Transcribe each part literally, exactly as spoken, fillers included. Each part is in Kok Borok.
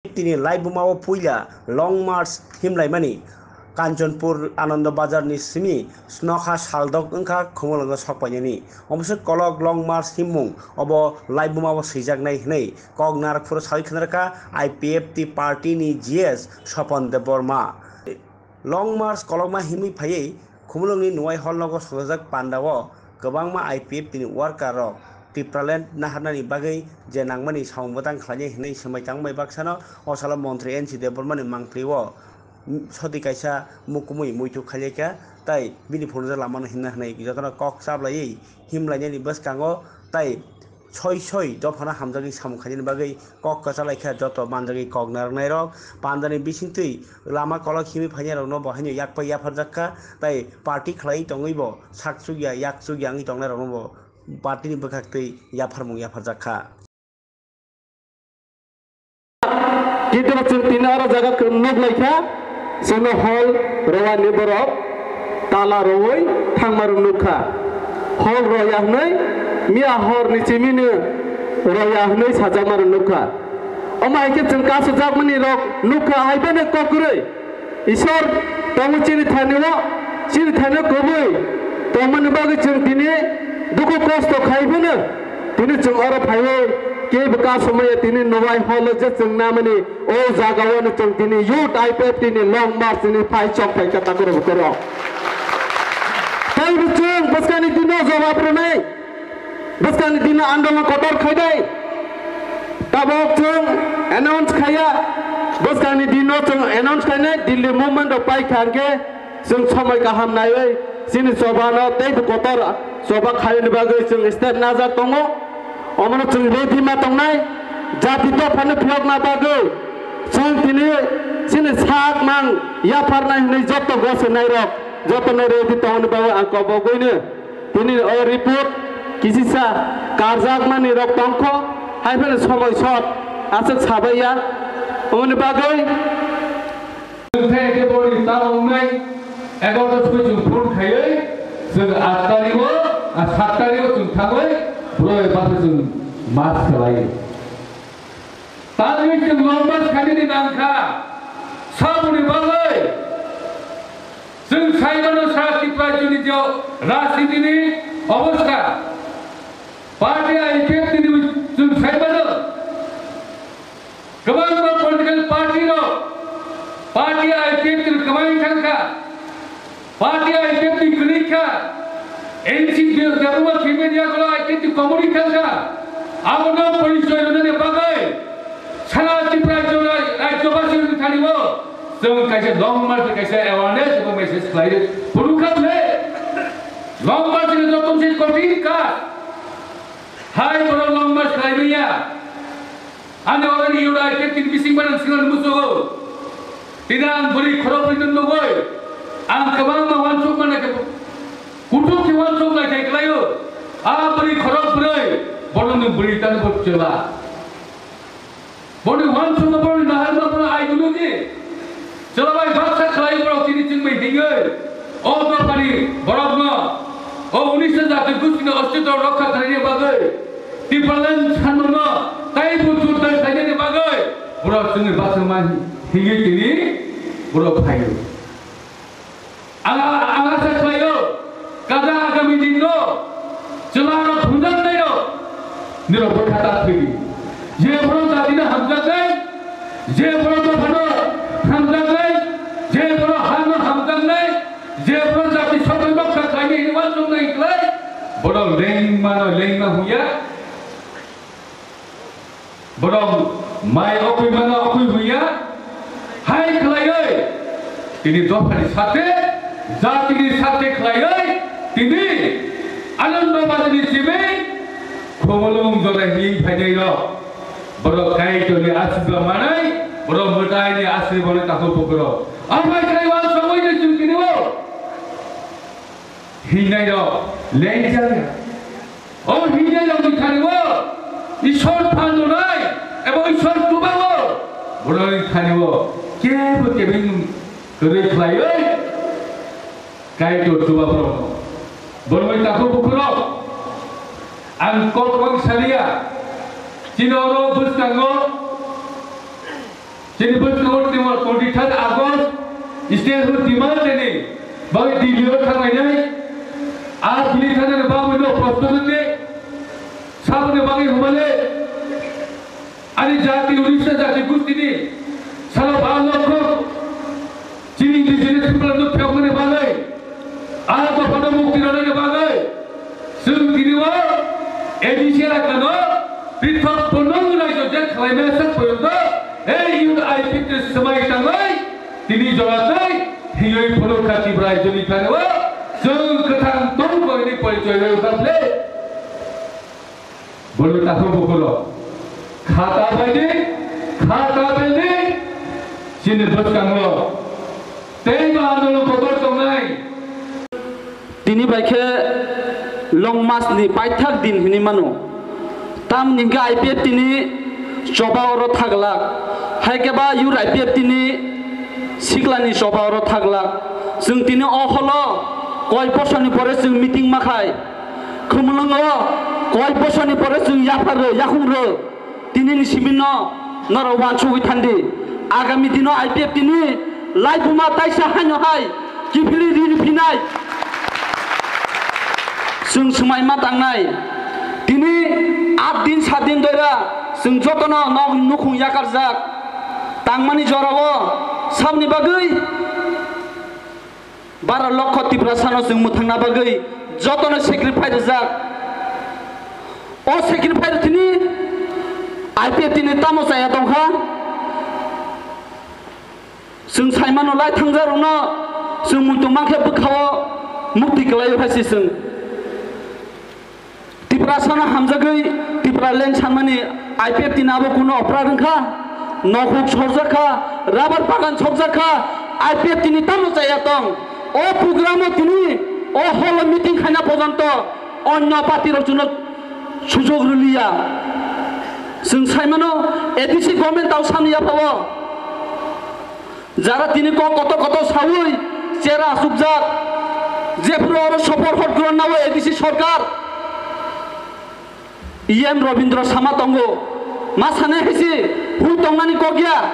Tini laibuma o puila Long March himlaimani Kanchanpur Anando Bazar ni simi nokha saldok wngkha Khumulwngo sokpainani. Omswk kolok Long March himmung obo laibuma o swijaknai hwnwi kok narwk phuru sawi khwnarwkha I P F T party ni G S Sopon Debbarma. Long March kolokma himwi phaiwi Khumulwngni Nuwai Hall nogo sojajak pandao kwbangma I P F T ni worker rok Tipraland naharnani bagwi je nangmani samung bwtang khlainai hwnwi swmai tangmai baksano o salo montri N C Debbarmani mangpli o soti kaisa mukumui muitu khailaikha tei bini phunukjak lamano himna hwnwi jotono kok chaplaiwi himlainani bwskango tei soi soi dophano hamjagwi samung khainani bagwi kok kwchalaikha joto manjagwi kok narwknairok pandani bisingtwi lama kolok himwi phainairokno bo haino yakpai yapharjakha tei party khlaiwi tongwibo sakchukya yakchukya wngwi tongnairokno bo party ni bwkhaktwi yapharmung yapharjakha. Kintu chwng tini oro jaga kwrwng nuk lai kha, chwngno hol rwani borok tala rwui thangmarok nuk kha. Hol rwya hwnwi miya horni chimino rwya hwnwi sajakmarok nuk kha. Omo hai khe chwng kasojakmani rok nuk kha, hai phano kokrwi. Isor tongo chini thani o, chini thani o kwbwi tongmani bagwi chwng tini dukhu kosto khai phano tini chwng oro phaiwi kebo kasumaya tini Nuwai Hall o je chwng namani o jaga o no chwng tini Youth I P F T ni Long March ni phai chok phai kha takhurok bukhurok. Tei bo chwng bwskangni dino jawab rwnai. Bwskangni dino andolon kotor khainai. Tabok chwng announce khaiya. Bwskangni dino chwng announce khainai. Delhi movement rok pai kha hwnkhe chwng somoi kaham naiwi chini chobano teibo kotor choba khaiyani bagwi chwng step najak tongo. Omono chwng ready ma tongnai. Jati dophano phiyokna bagwi chwng tini chini sak mang yapharnai hwnwi joto gosonai rok jotono ready tongni bagwi ang kobogwino Tini o report kisisa karjakmani rok tongkho, hai phano somoi sot aswk sabaiya. Omoni bagwi. Tei khe boni ta wngnai egaroh ta soi chwng phone khaiwi, chwng aat tarikh o, a, saat tarikh o chwng thangwi, broi basa chwng mas khlaiwi. Tangwi chwng long march khainani nangkha, saboni bagwi. Chwng sai mano sa Tripura rajyoni je rajnitini obostha, party I P F T ni chwng sai mano. Kwbangma political party rok party I P F T ni kwmai thangkha, party I P F T ni kwrwi kha, N C Debbarma thwimani yagulo I P F T ni komorwi thangkha, abono porichoy rwnani bagwi. Sara Tripura rajyobasi ni thani o chwng kaisa long march kaisa awareness ebo message khlai phuru kha le long march ni joto se kothin ka hai boro long march khlai ya ani orani yura ke tin bising ban singon musugo tina ang buri khoro buri nugoi ang kwbangma wansuk mana ke kutuk ke wansuk lai khai khlaio a buri khoro buri bono ni buri tan bo chela. Boni wansukma borokni naharma borok ideology. Chwla bai baksa khlai borok tini chwng bai hingwi. O dophani borokno, o unisho jati gustino ostitw rokha khlaina bagwi, Tipraland sanmano taibo judda khlainani bagwi borok chwngni baksa ma hingwi tini borok phaio. Ang, ang asa khlaio, kaisa agami dinno chwlarok phunjaknairok nirok bwkha ta thwidi. Je borok jatino hamjaknai, je borok dophano hamjaknai, je borok hano hamjaknai, je borok jati sotoi rokha khlainai hwnwi uansuknai khlai, borok lengmano lengma hwnya. Borok mai okwi mano okwi huya hai khlaiwi tini dophani sate jatini sate khlaiwi tini Anando Bazarni simi Khumulwng jora hini phainairok borok Kaitorni asirba manai borok mwtaini asirba manai takhuk bukhurok amai khlaiwi ang songwi ni chwng tini o. Hingnai rok lengjakya. O hingnai rok ni thani o Ishwar phan nai ebo Ishwar chuba o. Borok ni thani o kebo kebeng kwrwi khlaiwi Kaitor chuba borok. Borok ni takhuk bukhurok ang kok bang salia. Chini oro bwskango Chini bwskango tini twenty-third August statehood demand rwni bagwi Delhi-o thanglainai. A Delhi thangnani bagwino prostut wngdi. Saboni bagwi hwnmale ani jati Odisha jati gustini salo ba lokho chini indigenous people-no phiyokmani bagwi, a dophano mukti rwnani bagwi, chwng tini o A D C elakano pithok phunuk raijyo je khlaimaya sak porjonto, ei youth I P F T swmai tangwi tini joratwi thwiwi phunuk kha Tripura raijyoni thani o chwng kwthang tong koi ni porichoi rw kha ble. Bolo takhuk bukhuk rok. Khata baidi, khata baidi, chini bwskango teibo andolon kotor tongnai. Tini bai khe long mas ni paithak din hini mano. Tamni hwnkhe I P F T ni choba oro thaglak. Hai khe ba yur I P F T ni sikla ni choba oro thaglak. Chwng tini o holo koi bosor ni pore chwng meeting ma khai. Khumulwngo koi bosor ni pore chwng yaphar rw, yakhung rw. Tini ni simi no norok uansugwi thandi. Agami dino I P F T ni laibuma taisa haino hai kiphilwi ri phinai. Chwng swmai ma tangnai. Tini aat din saat din doira chwng jotono nok nukhung yakarjak. Tangmani jorao saboni bagwi bara lokho Tiprasano chwng mwthangna bagwi jotono sacrifice rijak. O sacrifice tini I P F T ni tamo chaya tongkha. Chwng saimano lai thangjakrokno chwng muitu mankhe bwkhao mukti kwlaio hai se chwng. Tiprasano hamjagwi Tipraland sanmani I P F T ni abo kuno opra wngkha? Nokhuk sorjak kha, rubber bagan sokjak kha, I P F T ni tamo chaya tong? O program o tini o hall o meeting khaina porjonto onyo party rok chuno sujog rwliya. Chwng saimano A D C government tao samni yaphao. Jara tini kok kotor kotor sawi chera asukjak, jephuru oro sopor hot ground nao A D C sorkar, E M Robindra Sama tongo, ma sanai hai se hui tongnani kok ya.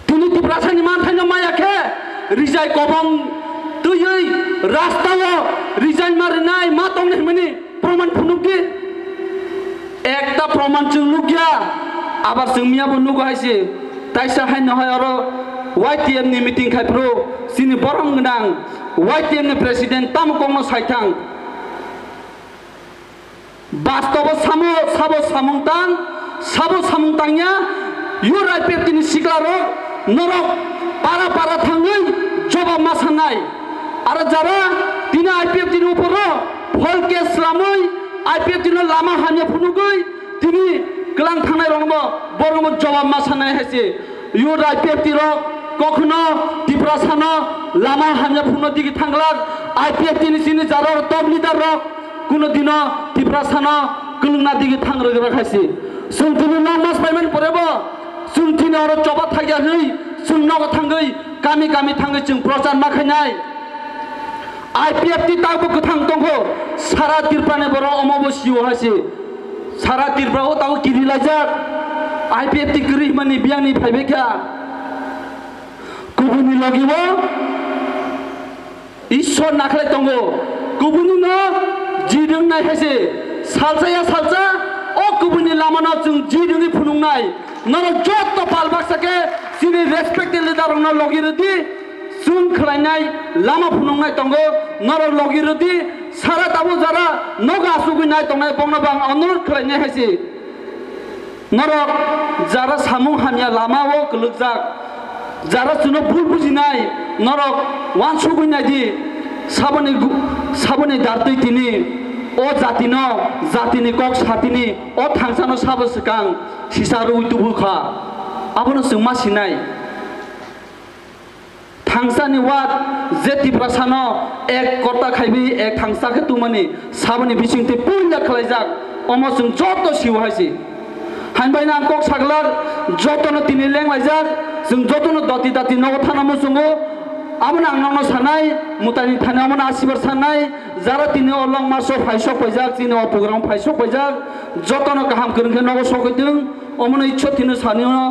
Tini Tiprasani manthaino maya khe rijai kobong twiwi rastao rijai ma rwnai ma tongnai hwnmani proman phunuk di. Ekta proman chwng nukya, abar chwng miyabo nugo hai se. Taisa haino hai oro Y T F ni meeting khai phuru chini borom gwnang Y T F ni president tamo kokno saithang. Bastobo samo, sabo samung tang, sabo samung tangya, yur I P F T ni sikla rok norok para para thangwi jobab ma sanai. Aro jara tini I P F T ni uporo phol case slamwi I P F T no lama hamya phunugwi tini kwlang thangnai rokno borokno jobab ma sanai hai se. Yur I P F T rok kokhono Tiprasano lama hamya phunukno digi thanglak. I P F T ni sini jara rok top leader rok kuno dino Tiprasano kwlwngna digi thang rwgra hai se. Chwng tini nok mas paimani porebo chwng tini oro choba thagya hwnwi chwng nogo thangwi kami kami thangwi chwng prochar ma khainai. I P F T tabuk kwthang tongkho, sara Tripura ni borok omo bo sio hai se. Sara Tripura o tabuk kiri laijak. I P F T kwrwi hwnmani biyang ni phaibai kha. Kubuni logi o Ishwar nakhlai tongo. Kubuni no ji rwngnai hai se. Salsa ya salsa o kubuni lama no chwng ji rwngwi phunuknai. Norok jotto pal baksa khe chini respected leader rokno logi rwdi, chwng khlainai lama phunuknai tongo, norok logi rwdi, sara tabuk jara nogo asugwi nai tongnai bokno bo ang onurodh khlainai hai se. Norok jara samung hamya lama o kwlwkjak, jara chwngno bul bujinai, norok uansugwi naidi, saboni gu-, saboni dartwi tini o jatino, jatini kok satini, o thangsano sabo swkang sisa rwui tubu kha, abono chwng ma sinai. Thangsani wad je Tiprasano ek kota khaiwi ek thangsa khe tungmani saboni bisingtwi puila khlaijak, omo chwng joto sio hai se. Hain bai ang kok saglak, jotono tini lenglaijak, chwng jotono doti dati nogo thana muchungo, abono ang nokno sanai, mwtaini thani omono asibar sanai, jara tini o long maso phai sok paijak, chini o program phai sok paijak, jotono kaham kwrwng khe nogo sogwi thung, omono Ishwar tini sanio.